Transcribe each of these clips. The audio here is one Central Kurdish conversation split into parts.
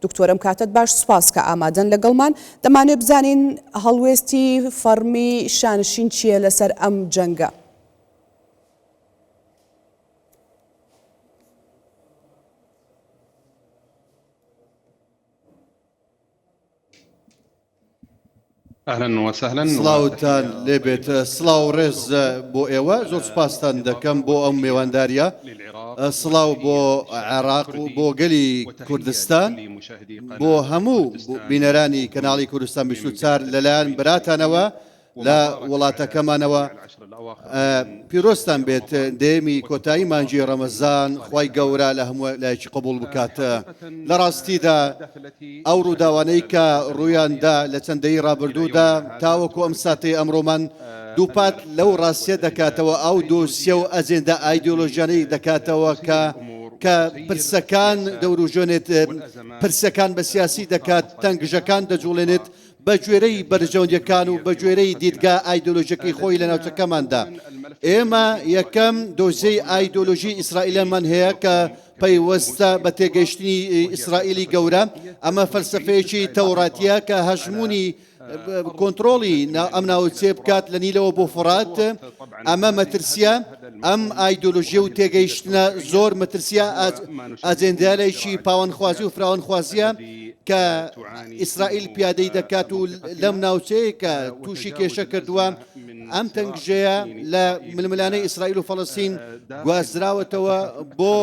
دکتۆر ئەم کاتەت باش سوپاس کە ئامادەن لەگەڵمان. دەمانەوێت بزانین هەڵوێستی فەڕمی شانشین چییە لەسەر ئەم جەنگە؟ سڵاوتان لێبێت سڵاو ڕێز بۆ ئێوە زۆر سپاستان دەکەم بۆ ئەم مێوانداریە سڵاو بۆ عێراق و بۆ گەلی کوردستان بۆ هەموو بینەرانی کەناڵی کوردستان 24 لەلایەن براتانەوە لە وڵاتەکەمانەوە پیرۆزتان بێت دەیەمی کۆتایی مانگی ڕەمەزان خوای گەورە لە هەموو لایەکی قبوڵ بکات لە ڕاستیدا ئەو ڕووداوانەی کە ڕوویاندا لە چەند دەیەی ڕابردوودا تاوەکو ئەم ساتەی ئەمڕۆمان دووپات لەو ڕاستیە دەکاتەوە ئەو دۆسیە و ئەجێندا ئایدۆلۆژیانەی دەکاتەوە کە کە پرسەکان دەوروژێنێت پرسەکان بە سیاسی دەکات تەنگژەکان دەجوڵێنێت بە گوێرەی بەرژەوەندیەکان و بە گوێرەی دیدگا ئایدۆلۆژیەکەی خۆی لە ناوچەکەماندا. ئێمە یەکەم دۆسیەی ئایدۆلۆژی ئیسرائیلمان هەیە کە پەیوەستە بە تێگەیشتنی ئیسرائیلی گەورە. ئەمە فەلسەفەیەکی تەوراتیە کە هەژموونی کۆنترۆڵی ئەم ناوچەیە بکات لە نیلەوە بۆ فورات. ئەمە مەترسیە. ئەم ئایدۆلۆژیە و تێگەیشتنە زۆر مەترسیە ئاجێندایەکی پاوانخوازی و فراوانخوازیە کە ئیسرائیل پیادەی دەکات و لەم ناوچەیە کە تووشی کێشە کردووە ئەم تەنگژەیە لە ململانەی ئیسرائیل و فەڵەستین گوازراوەتەوە بۆ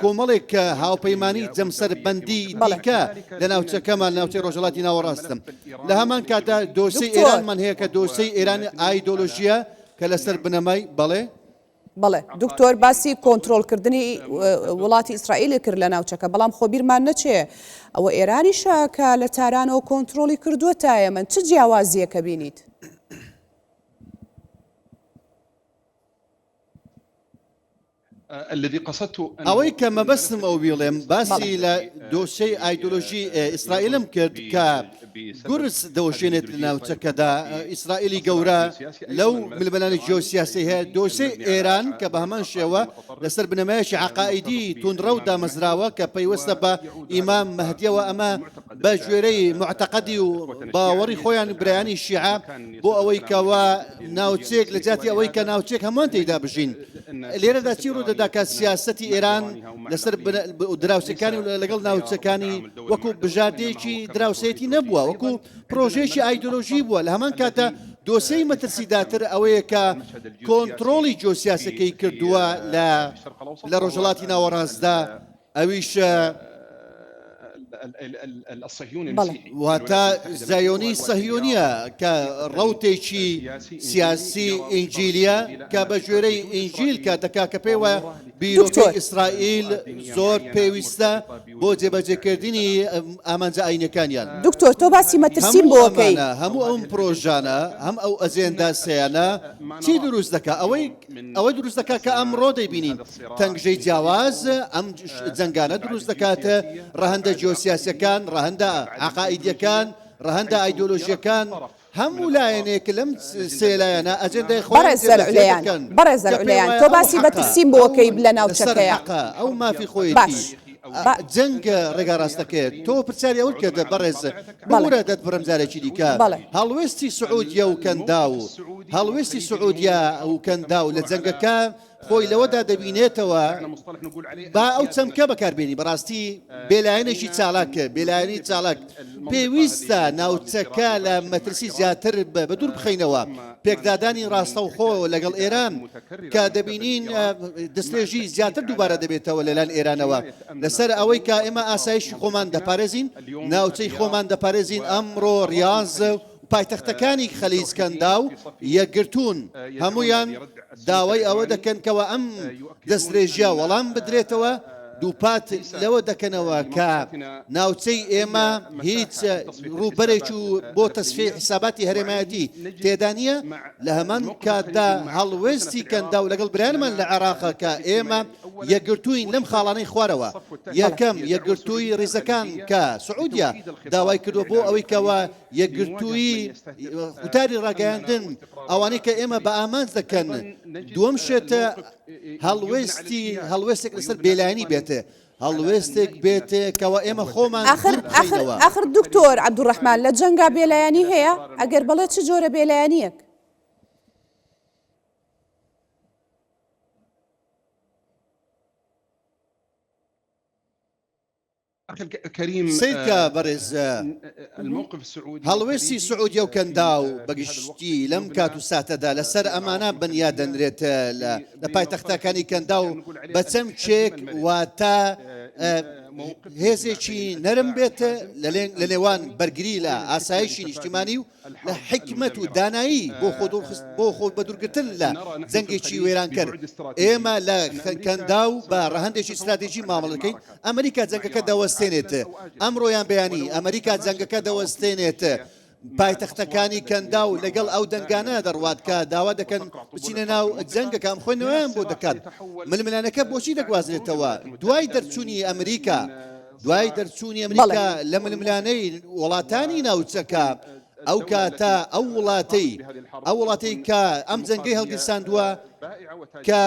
کۆمەڵێک کە هاوپەیمانی جەمسەر بەندی دیکە لە ناوچەکەمان ناوچەی ڕۆژهەڵاتی ناوەڕاستم لە هەمان کاتدا دۆسیەی ئێرانمان هەیە کە دۆسیەی ئێران ئایدۆلۆژیە کە لەسەر بنەمای بەڵێ. بەڵێ دکتۆر باسی کۆنترۆڵکردنی وڵاتی ئیسرائیلی کرد لە ناوچەکە بەڵام خۆ بیرمان نەچێ ئەوە ئێرانیشە کە لە تارانەوە کۆنترۆڵی کردووە تا یەمەن چ جیاوازییەکە بینیت؟ ئەوەی کە مەبەستم ئەو بیڵێم باسی لە دۆسیەی ئایدۆلۆژی ئیسرائیلم کرد کە گورز دەوەشێنێت لە ناوچەکەدا ئیسرائیلی گەورە لەو ململانێ جیۆسیاسی هەیە دۆسیەی ئێران کە بە هەمان شێوە لەسەر بنەمایەکی عەقائیدی توندڕەو دامەزراوە کە پەیوەستە بە ئیمام مەهدیەوە ئەمە بە گوێرەی موعتەقەدی و باوەڕی خۆیان برایانی شیعە بۆ ئەوەی کەوا ناوچەیەک لە جیاتی ئەوەی کە ناوچەیەک هەمووان تێیدا بژین لێرەدا چی ڕوودەدا کە سیاسەتی ئێران لەسەر دراوسێکانی و لەگەڵ ناوچەکانی وەکو بژاردەیەکی دراوسێتی نەبووە وەکو پرۆژەیەکی ئایدۆلۆژی بووە لە هەمان کاتە دۆسیەی مەترسیداتر ئەوەیە کە کۆنترۆڵی جیۆسیاسەکەی کردووە لە لە ڕۆژهەڵاتی ناوەڕاستدا ئەویش واتە زایۆنی سەهیۆنیە کە ڕەوتێکی سیاسی ئینجیلیە کە بە گوێرەی ئینجیل کار دەکات کە پێی وایە بیرۆکەی ئیسرائیل زۆر پێویستە بۆ جێبەجێکردنی ئامانجە ئاینیەکانیان. دکتۆر تۆ باسی مەترسیم هەموو بۆ ئەکەی. ئەمانە هەموو ئەم پرۆژانە هەم ئەو ئەجێندا سیانە چی دروست دەکا ئەوەی ئەوە دروست دەکات کە ئەمڕۆ دەیبینین تەنگژەی جیاواز ئەم جەنگانە دروست دەکات، ڕەهەندە جیۆسیاسیەکان، ڕەهەندە عەقائیدیەکان، ڕەهەندە ئایدۆلۆژیەکان، هەموو لایەنێک لەم سێ لایەنە ئەجێندای خۆیان بەڕێز جێبەجێ زەلعلەیان دەکەن بەڕێز کە پێی زەلعلەیان وایە تۆ ئەو باسی حەقە، مەترسیم بۆ ئەو ئەکەی لە لەسەر ناوچەکەیە حەقە، ئەو مافی باش خۆیەتی. با. جەنگ ڕێگا ڕاستەکەیە. تۆ پرسیاری ئەوەت کرد بەڕێز، بەڵێ. ببورە دەتبڕم جارێکی دیکە، بەڵێ. هەڵوێستی سعودیە و کەنداو، هەڵوێستی سعودیە و کەنداو لە جەنگەکە خۆی لەوەدا دەبینێتەوە، با ئەو چەمکە بەکاربێنین، بەڕاستی بێلایەنێکی چالاک، بێلایەنی چالاک، پێویستە ناوچەکە لە مەترسی زیاتر بەدوور بخەینەوە، پێکدادانی ڕاستەوخۆ لەگەڵ ئێران کە دەبینین دەسترێژی زیاتر دووبارە دەبێتەوە لەلایەن ئێرانەوە لەسەر ئەوەی کە ئێمە ئاسایشی خۆمان دەپارێزین، ناوچەی خۆمان دەپارێزین، ئەمڕۆ ڕیاز و پایتەختەکانی خەلیج کەنداو یەکگرتوون، هەموویان داوای ئەوە دەکەن کەوا ئەم دەستدرێژییە وەڵام بدرێتەوە، دووپات لەوە دەکەنەوە کە ناوچەی ئێمە هیچ ڕووبەرێک و بۆ تەسفیەی حیساباتی هەرێمایەتی تێدا نییە، لە هەمان کاتدا هەڵوێستی کەنداو لەگەڵ برایانمان لە عێراق کە ئێمە یەکگرتووین لەم خاڵانەی خوارەوە، یەکەم، یەکگرتووی ڕیزەکان کە سعودیە داوای کردووە بۆ ئەوەی کەوا یەکگرتوویی وتاری ڕاگەیاندن ئەوانەی کە ئێمە بە ئامانج دەکەن، دووەم شت هەڵوێستی هەڵوێستێک لەسەر بێلایەنی بێت. هەڵوێستێک بێت کەوا ئێمە خۆمان ئاخر دوور ئاخر بخەینەوە. ئاخر دکتۆر عەبدولڕەحمان لە جەنگا بێلایەنی هەیە؟ ئەگەر بەڵێ چ جۆرە بێلایەنییەک؟ سەیرکە بەڕێز هەڵوێستی سعودیە و کەنداو بەگشتی لەم کات و ساتەدا لەسەر ئەمانە بنیات دەنرێت لە پایتەختەکانی کەنداو بە چەمکێک واتە هێزێکی نەرم بێت لە نێوان بەرگری لە ئاسایشی نیشتیمانی و لە حیکمەت و دانایی بۆ خۆ دوورخست بۆ خۆ بەدوورگرتن لە جەنگێکی وێرانکەر. ئێمە لە کەنداو بە ڕەهەندێکی ستراتیژی مامەڵە دەکەین، ئەمریکا جەنگەکە دەوەستێنێت، ئەمڕۆ یان بەیانی ئەمریکا جەنگەکە دەوەستێنێت. پایتەختەکانی کەنداو لەگەڵ ئەو دەنگانە دەڕوات کە داوا دەکەن بچینە ناو جەنگەکە، ئەم خوێندنەوەیان بۆ دەکات. ململانێکە بۆچی دەگوازرێتەوە دوای دەرچوونی ئەمریکا؟ دوای دەرچوونی ئەمریکا لە ململانێی وڵاتانی ناوچەکە، ئەو کاتە ئەو وڵاتەی ئەو وڵاتەی کە ئەم جەنگەی هەڵگیرساندووە کە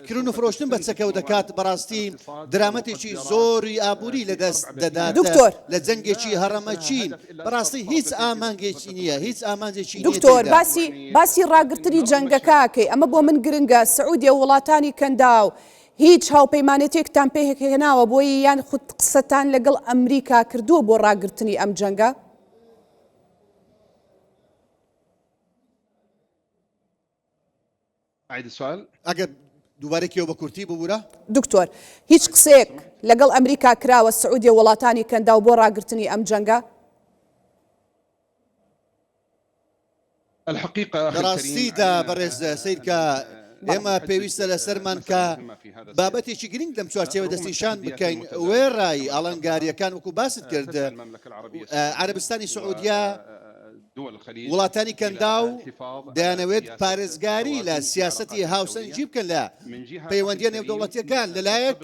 کرون و فرۆشتن بە چەکەوە دەکات بەڕاستی درامەتێکی زۆری ئابووری لەدەست دەدات دکتۆر لە جەنگێکی هەڕەمەکی بەڕاستی هیچ ئامانگێکی نییە هیچ ئامانجێکی نییە دکتۆر تێیدا. باسی باسی ڕاگرتنی جەنگەکە ئەکەی ئەمە بۆ من گرنگە سعودیە و وڵاتانی کەنداو هیچ هاوپەیمانێتیەکتان پێکهێناوە بۆی یان خود قسەتان لەگەڵ ئەمریکا کردووە بۆ ڕاگرتنی ئەم جەنگە؟ ئەگەر دووبارە کێوە بە کورتی ببورە. دکتۆر هیچ قسەیەک لەگەڵ ئەمریکا کراوە سعودیە وڵاتانی کەنداو بۆ ڕاگرتنی ئەم جەنگە؟ لە ڕاستیدا بەڕێز سەیرکە ئێمە پێویستە لەسەرمان کە بابەتێکی گرنگ لەم چوارچێوە دەستنیشان بکەین وێڕای ئاڵنگارییەکان وەکو باست کرد عەرەبستانی سعودیە وڵاتانی کەنداو دەیانەوێت پارێزگاری لە سیاسەتی هاوسەنگی بکەن لە پەیوەندییە نێودەوڵەتییەکان لەلایەک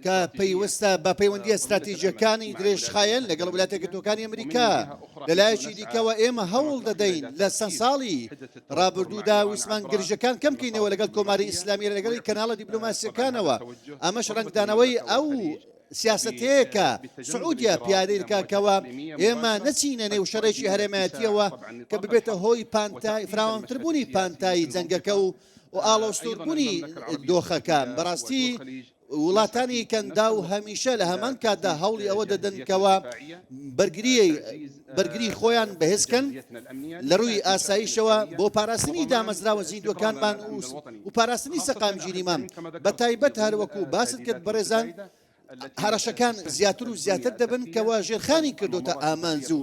کە پەیوەستە بە پەیوەندییە ستراتیژییەکانی درێژخایەن لەگەڵ ویلایەتە یەکگرتووەکانی ئەمریکا، لەلایەکی دیکەوە ئێمە هەوڵ دەدەین لە چەند ساڵی ڕابردوودا ویستمان گرژییەکان کەم بکەینەوە لەگەڵ کۆماری ئیسلامی لەگەڵی کەناڵە دیپلۆماسییەکانەوە، ئەمەش ڕەنگدانەوەی ئەو سیاسەتەیە کە سعودیە پیادەی دەکات کەوا ئێمە نەچینە نێو شەڕێکی هەرێمایەتییەوە کە ببێتە هۆی پانتایی فراوانتربوونی پانتایی جەنگەکە و ئاڵۆزتربوونی دۆخەکە. بەڕاستی وڵاتانی کەنداو هەمیشە لە هەمان کاتدا هەوڵی ئەوە دەدەن کەوا بەرگریی بەرگری خۆیان بەهێز کەن لە ڕووی ئاسایشەوە بۆ پاراستنی دامەزراوە زیندووەکانمان و پاراستنی سەقامگیریمان بە تایبەت هەروەکو باست کرد بەڕێزان هەڕەشەکان زیاتر و زیاتر دەبن کەوا ژێرخانی کردۆتە ئامانج و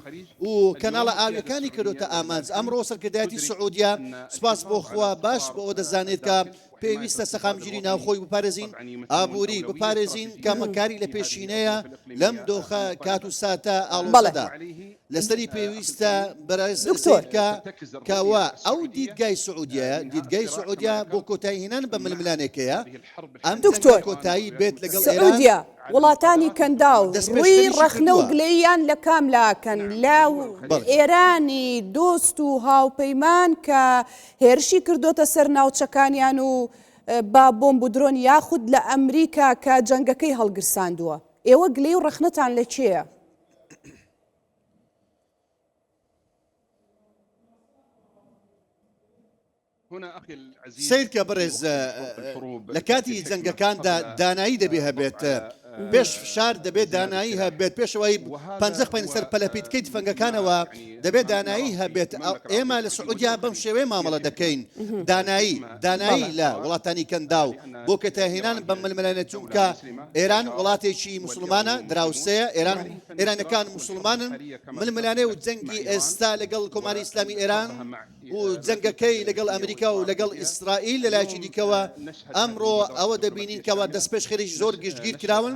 و کەناڵە ئاویەکانی کردۆتە ئامانج ئەمڕۆ سەرکردایەتی سعودیە سوپاس بۆ خوا باش بۆ ئەوە دەزانێت کە پێویستە سەقامگیری ناوخۆی بپارێزین ئابووری بپارێزین کە مەکاری لە پێشینەیە لەم دۆخە کات و ساتە ئاڵۆزەدا لەسەری پێویستە بەرز دکتۆر کە کەوا ئەو دیدگای سعودیە دیدگای سعودیە بۆ کۆتاییهێنان بە ململانێکەیە ئەم جەنگە دکتۆر کۆتایی بێت لەگەڵ ئێران سعودیە وڵاتانی کەنداو ڕووی دەستپێشخەریشی ڕەخنە و کردووە. گلەییان لە کام لاکەن لە بەڵێ. ئێرانی دۆست و هاوپەیمان کە هێرشی کردۆتە سەر ناوچەکانیان و بە بۆمب و درۆن یاخود لە ئەمریکا کە جەنگەکەی هەڵگرساندووە ئێوە گلەی و ڕەخنەتان لە کێیە؟ سەیرکە بەڕێز لە کاتی جەنگەکاندا دانایی دەبێ هەبێت پێش فشار دەبێت دانایی هەبێت پێشەوەی پەنجە بخەینە سەر پەلەپیتکەی تفەنگەکانەوە دەبێت دانایی هەبێت ئێمە لە سعودیا بەم شێوەیە مامەڵە دەکەین دانایی دانایی لە وڵاتانی کەنداو بۆ کۆتایهێنان بە ململانێ چونکە ئێران وڵاتێکی مسلمانە دراوسێیە ئێران ئێرانەکان مسلمانن ململانێ و جەنگی ئێستا لەگەڵ کۆماری ئیسلامی ئێران و جەنگەکەی لەگەڵ ئەمریکا و لەگەڵ ئیسرائیل لە لایەکی دیکەوە ئەمڕۆ ئەوە دەبینین کەوا دەستپێشخەریی زۆر گشتگیر کراون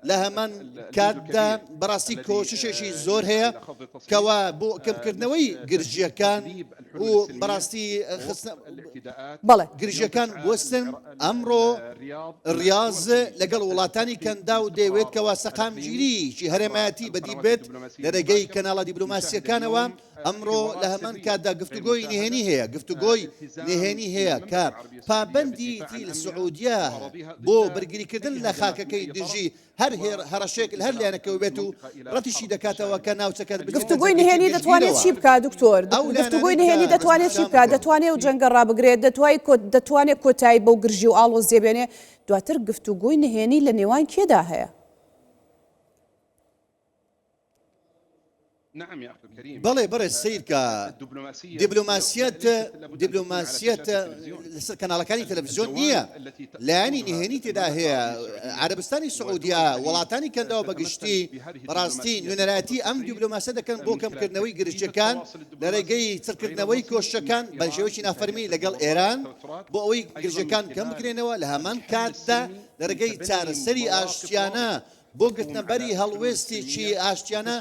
لە هەمان کاتدا بەڕاستی کۆششێکی زۆر هەیە کەوا بۆ کەمکردنەوەی گرژییەکان و بەڕاستی خستنە بەڵێ. گرژییەکان بوەستن ئەمڕۆ ڕیاز لەگەڵ وڵاتانی کەنداو دەیەوێت کەوا سەقامگیریی هەرێمایەتی بەدی بێت لە رێگەی کەناڵە دیبلۆماسییەکانەوە ئەمڕۆ لە هەمان کاتدا گفتوگۆی. نهێنی هەیە، گفتوگۆی نهێنی هەیە کە پابەندیی سعودیە بۆ بەرگریکردن لە خاکەکەی دژی هەر هەڕەشەیەک لە هەر لایەنێکەوە بێت و ڕەتیشی دەکاتەوە کە ناوچەکە بچێتە گفتوگۆی جەنگێکی نهێنی دەتوانێت گشتگیرەوە. چی بکات دکتۆر؟ ئەو گفتوگۆی لایەنانەی کە نهێنی دەتوانێت چی دەستنیشان بکات؟ بکەن. دەتوانێت ئەو جەنگە ڕابگرێت؟ دەتوای دەتوانێت کۆتایی بەو گرژی و ئاڵۆزییە بێنێ؟ دواتر گفتوگۆی نهێنی لە نێوان کێدا هەیە؟ بەڵێ بەڕێز سەیرکە دیبلۆماسیەت دیبلۆماسیەت لەسەر کەناڵەکانی تەلەڤزیۆن نییە لایەنی نهێنی تێدا هەیە عەرەبستانی سعودیا وڵاتانی کەنداو بەگشتی بەڕاستی نوێنەرایەتی ئەم دیبلۆماسە دەکەن بۆ کەمکردنەوەی گرژیەکان لە ڕێگەی چڕکردنەوەی کۆششەکان بە شێوەیەکی نافەرمی لەگەڵ ئێران بۆ ئەوەی گرژیەکان کەم بکرێنەوە لە هەمان کاتدا لە ڕێگەی چارەسەری ئاشتیانە بۆ گرتنەبەری هەڵوێستێکی ئاشتیانە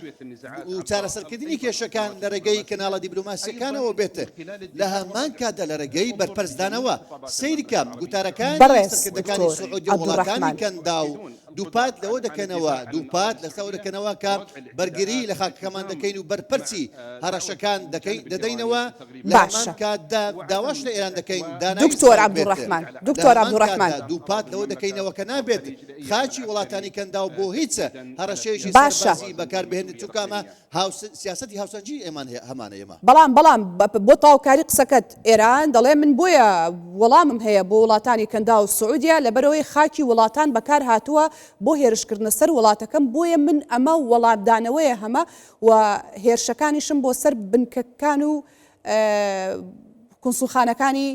و چارەسەرکردنی کێشەکان لە ڕێگەی کەناڵە دیبلۆماسییەکانەوە بێت، لە هەمان کاتدا لە ڕێگەی بەرپەرچدانەوە. سەیرکە گوتارەکانی بەڕێز سەرکردەکانی دکتۆر سعودیە و وڵاتانی عەبدولڕەحمان. کەنداو دووپات لەوە دەکەنەوە دووپات لەسەر ئەوە دەکەنەوە کە بەرگری لە خاکەکەمان دەکەین و بەرپەرچی هەڕەشەکان دەکەین دەدەینەوە، لە هەمان باشە. کاتدا داواش لە ئێران دەکەین دانایی دکتۆر ساز بێت. عەبدولڕەحمان. لە دکتۆر هەمان عەبدولڕەحمان. کاتدا دووپات لەوە دەکەینەوە کە نابێت خاکی وڵاتانی کەنداو بۆ هیچ هەڕەشەیەکی باشە. سەربازی بەکار بهێنرێت چونکە ئەمە سیاسەتی هاوسەنگی ئێمان هەمانە ئێمە. بەڵام بەڵام بۆ تەواوکاری قسەکەت ئێران دەڵێ من بۆیە وەڵامم هەیە بۆ وڵاتانی کەنداو و سعودیە لەبەرئەوەی خاکی وڵاتان بەکار هاتووە بۆ هێرشکردنە سەر وڵاتەکەم بۆیە من ئەمە وەڵامدانەوەیە هەمە و هێرشەکانیشم بۆ سەر بنکەکان و کونسوڵخانەکانی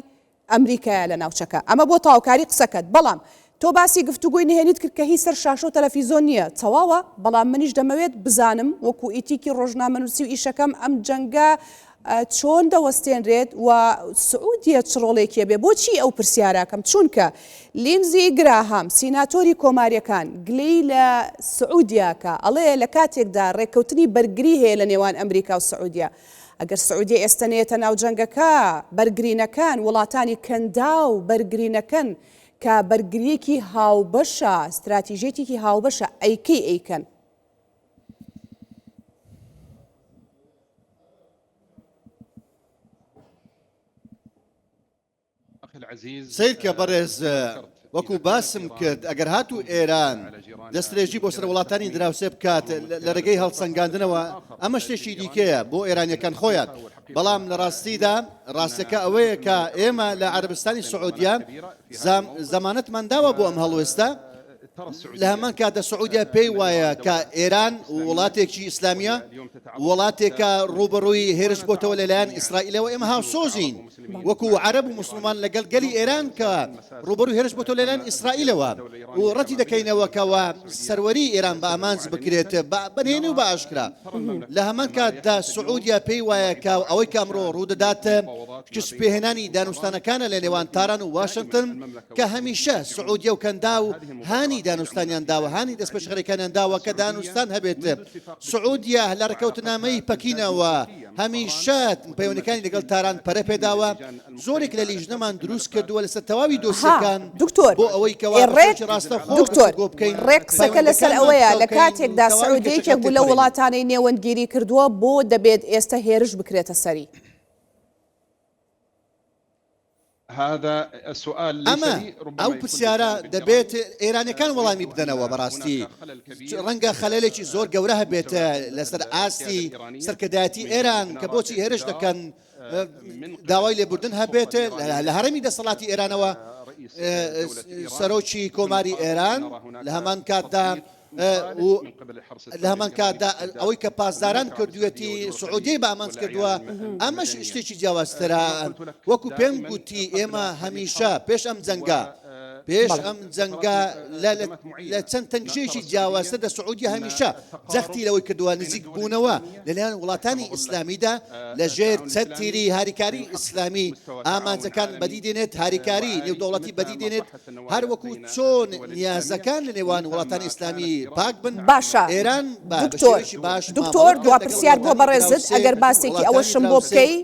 ئەمریکایە لە ناوچەکە. ئەمە بۆ تەواوکاری قسەکەت. بەڵام تۆ باسی گفتوگۆی نهێنیت کرد کە هی سەر شاشە و تەلەفیزۆن نییە. تەواوە، بەڵام منیش دەمەوێت بزانم وەکو ئیتیکی ڕۆژنامەنووسی و ئیشەکەم ئەم جەنگە چۆن دەوەستێنرێت و سعودیە چ ڕۆڵێکی هەبێ؟ بۆچی ئەو پرسیارە ئەکەم؟ چونکە لینزی گراهام، سیناتۆری کۆمارییەکان گلەیی لە سعودیە ئەکا، ئەڵێ لە کاتێکدا ڕێککەوتنی بەرگری هەیە لە نێوان ئەمریکا و سعودیە، ئەگەر سعودیە ئێستە نەیەتە ناو جەنگەکە، بەرگری نەکەن، وڵاتانی کەنداو بەرگری نەکەن، کە بەرگرییەکی هاوبەشە، ستراتیژیەتێکی هاوبەشە، ئەی کەی ئەیکەن؟ سەیرکە بەڕێز وەکو باسم کرد ئەگەر هاتوو ئێران دەستدرێژی بۆ سەر وڵاتانی دراوسێ بکات لە ڕێگەی هەڵسەنگاندنەوە ئەمە شتێکی دیکەیە بۆ ئێرانیەکان خۆیان بەڵام لە ڕاستیدا ڕاستەکە ئەوەیە کە ئێمە لە عەربستانی سعودیە زەمانەتمان داوە بۆ ئەم هەڵوێستە لە هەمان کاتدا سعودیە پێی وایە کە ئێران وڵاتێکی ئیسلامیە، وڵاتێکە ڕووبەڕووی هێرش بۆتەوە لەلایەن ئیسرائیلەوە، ئێمە هاوسۆزین وەکو عەرەب و موسڵمان لەگەڵ گەلی ئێران کە ڕووبەڕووی هێرش بۆتەوە لەلایەن ئیسرائیلەوە و ڕەتی دەکەینەوە کەوا سەروەری ئێران بە ئامانج بکرێت بە نهێنی و بە ئاشکرا. لە هەمان کاتدا سعودیە پێی وایە کە ئەوەی کە ئەمڕۆ ڕوودەدات شکستپێهێنانی دانوستانەکانە لە نێوان تاران و واشنتن، کە هەمیشە سعودیە و کەنداو هانی دانوستانیان داوە، هانی دەستپێشخەریەکانیان داوە کە دانوستان هەبێت، سعودیە لە ڕێککەوتنامەی پەکینەوە هەمیشە پەیوەندیەکانی لەگەڵ تاران پەرە پێداوە، زۆرێک لە لیژنەمان دروست کردووە لەسەر تەواوی ها دۆسیەکان دکتۆر بۆ ئەوەی کەوا ئێ بە ڕێک شێوەیەکی ڕاستەوخۆ دکتۆر گفتوگۆ بکەین، ڕێک قسەکە لەسەر پەیوەندیەکانمان ئەوەیە پتەو لە بکەین، کاتێکدا تەواوی سعودیە کێشەکان یەکێک بوو لەو تێپەڕێنین. وڵاتانەی نێوەندگیری کردووە بۆ دەبێت ئێستە هێرش بکرێتە سەری؟ ئەمە ئەو پرسیارە دەبێت ئێرانیەکان وەڵامی بدەنەوە بەڕاستی ڕەنگە خەلەلێکی زۆر گەورە هەبێت لەسەر ئاستی سەرکردایەتی ئێران کە بۆچی هێرش دەکەن داوای لێبوردن هەبێت لە هەرەمی دەسەڵاتی ئێرانەوە سەرۆکی کۆماری ئێران لە هەمان کاتدا و لە هەمان کاتدا ئەوەی کە پاسداران کردوویەتی سعودیەی بە ئامانج کردووە ئەمەش شتێکی جیاوازترە وەکو پێم گوتی ئێمە هەمیشە پێش ئەم جەنگە پێش ئەم جەنگە لە چەند تەنگژەیەکی جیاوازتر لە سعودیە هەمیشە جەختی لەوەی کردووە نزیک بوونەوە لەلایەن وڵاتانی ئیسلامیدا لە ژێر چەتری هاریکاری ئیسلامی ئامانجەکان بەدی دێنێت هاریکاری نێودەوڵەتی بەدی دێنێت هەر وەکو چۆن نیازەکان لە نێوان وڵاتانی ئیسلامی پاک بن، باشە ئێران بە بە دکتۆر شێوەیەکی باش دکتۆر مامەڵە بکات دوا لەگەڵ پرسیار بۆ وڵاتانی بەڕێزت دراوسێ، ئەگەر باسێکی وڵاتانی ئەوەشم بۆ دراوسێ بکەی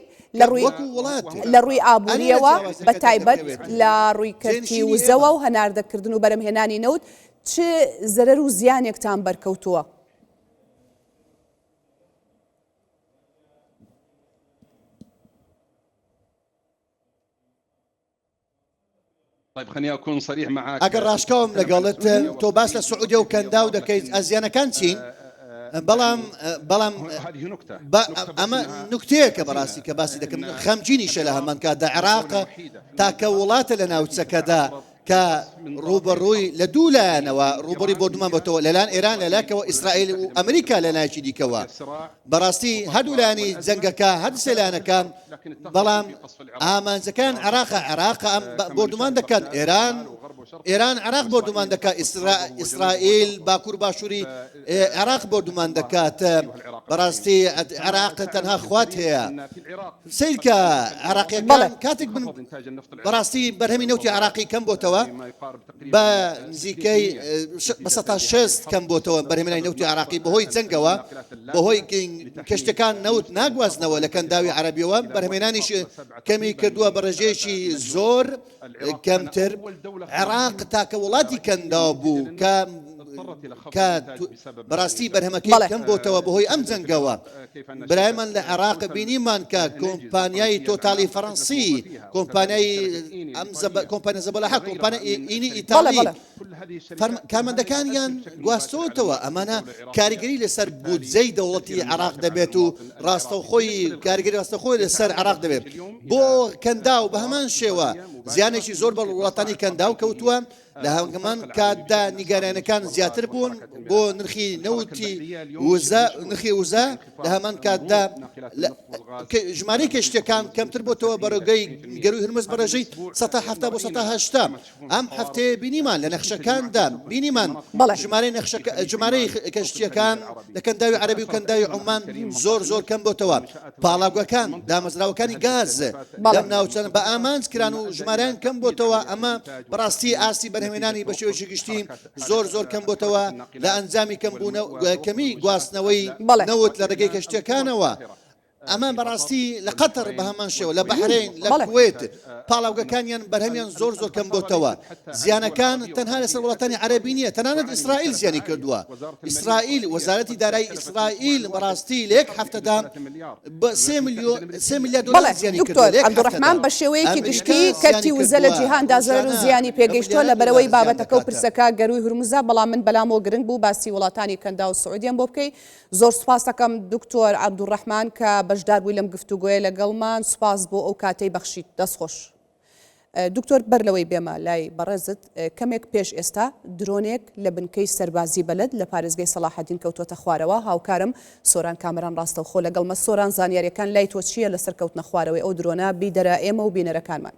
لە کە ڕووی وەکو وڵات لە ڕووی ئەرێ لە ئابووریەوە بە جیاوازەکە تایبەت دەردەکەوێت لە ڕووی کەرتی جێنشینی وزەوە ئێمە. و هەناردەکردن و بەرەمهێنانی نەوت چ زەرەر و زیانێکتان بەرکەوتووە؟ ئەگەر ڕاشکاوم لەگەڵت تۆ باس لە سعودیە و کەنداو دەکەیت زیانەکان چین؟ بەڵام بەڵام ئەمە نوکتەیەکە بەڕاستی کە باسی دەکەم خەمگینیشە لە هەمان کاتدا عێراق تاکە وڵاتە لە ناوچەکەدا کە ڕووبەڕووی لە دوو لایەنەوە ڕووبەڕووی بۆردومان بۆتەوە لەلایەن ئێران لەلایەکەوە ئیسرائیل و ئەمریکا لەلایەکی دیکەوە بەڕاستی هەردوو لایەنی جەنگەکە هەردوو سێ لایەنەکە بەڵام ئامانجەکان عێراقە عێراق ئەم بۆردومان دەکەن ئێران ئێران عێراق بۆردومان دەکات ئیسرائیل باکوور باشووری عێراق بۆردومان دەکات بەڕاستی عێراق تەنها خوات هەیە سەیرکە عێراقیەکان کاتێک بن بەڕاستی بەرهەمی نەوتی عێراقی کەم بۆتەوە بە نزیکەی بە 60% کەم بۆتەوە بەرهەمێنانی نەوتی عێراقی بەهۆی جەنگەوە بەهۆی کەشتەکان نەوت ناگوازنەوە لە کەنداوی عەرەبیەوە بەرهەمێنانیش کەمی کردووە بە ڕێژەیەکی زۆر کەمتر عێراق تاکە وڵاتی کەنداو بوو کە کە بەڕاستی بەرهەمەکەی کەم بۆتەوە بەهۆی ئەم جەنگەوە برایمان لە عێراق بینیمان کە کۆمپانیای تۆتالی فەڕەنسی کۆمپانیای ئەم کۆمپانیا زەبەلاحە کۆمپانیا ئینی ئیتاڵی کارمەندەکانیان گواستۆتەوە ئەمانە کاریگەری لەسەر بودجەی دەوڵەتی عێراق دەبێت و ڕاستەوخۆی کاریگەری ڕاستەخۆی لەسەر عێراق دەبێت بۆ کەنداو بە هەمان شێوە زیانێکی زۆر بە وڵاتانی کەنداو کەوتووە لە هەمان کاتدا نیگەرانەکان زیاتر بوون بۆ نرخی نەوتی وزە نرخی وزە لە هەمان کاتدا ژمارەی کەشتیەکان کەمتر بۆتەوە بە ڕێگەی گەروی هرمز بە ڕێژەی 170 بۆ 180 ئەم هەفتەیە بینیمان لە نەخشەکاندا بینیمان ژمارەی نەخشەکە ژمارەی کەشتیەکان لە کەنداوی عەرەبی و کەنداوی عومان زۆر زۆر کەم بۆتەوە پاڵاوگەکان، دامەزراوەکانی گاز لەم ناوچانە بە ئامانج کران و ژمارەیان کەم بۆتەوە، ئەمە بەڕاستی ئاستی بەرهەمهێنانی بە شێوەیەکی گشتی زۆر زۆر کەم بۆتەوە لە ئەنجامی کەمبوونەوە کەمی گواستنەوەی نەوت لە ڕێگەی کەشتییەکانەوە. ئەمە بەڕاستی لە قەتەر بە هەمان شێوە، لە بەحرەین، لە کوەیت پاڵاوگەکانیان بەرهەمیان زۆر زۆر کەم بۆتەوە. زیانەکان تەنها لەسەر وڵاتانی عەرەبی نییە، تەنانەت ئیسرائیل زیانی کردووە. ئیسرائیل، وەزارەتی دارایی ئیسرائیل بەڕاستی لە یەک هەفتەدا بە سێ ملیار دۆلار بەڵێ زیانی دکتۆر کردووە لە یەک عەبدولڕەحمان هەفتەدا. بە شێوەیەکی ئەمریکا گشتی کەرتی زیانی وزە لە کردووە، جیهاندا زەرەر و ڕۆژانە زیانی بە پێگەیشتووە ملیاران لەبەرئەوەی دۆلار زیان بابەتەکە و دەکات. پرسەکە گەرووی هورمزە، بەڵام من بەلامەوە گرنگ بوو باسی وڵاتانی کەنداو و سعودیەم بۆ بکەی. زۆر سوپاست دەکەم دکتۆر عەبدولڕەحمان کە بەشدار بووی لەم گفتوگۆیە لەگەڵمان، سوپاس بۆ ئەو کاتەی بەخشیت. دەست خۆش. دکتۆر بەر لەوەی بێمە لای بەڕێزت کەمێک پێش ئێستا درۆنێک لە بنکەی سەربازی بەلەد لە پارێزگای سەڵاحەدین کەوتووەتە خوارەوە، هاوکارم سۆران کامەران ڕاستەوخۆ لەگەڵمە، سۆران زانیاریەکان لای تۆ چییە لەسەر کەوتنە خوارەوەی ئەو درۆنە، بیدەرە ئێمە و بینەرەکانمان.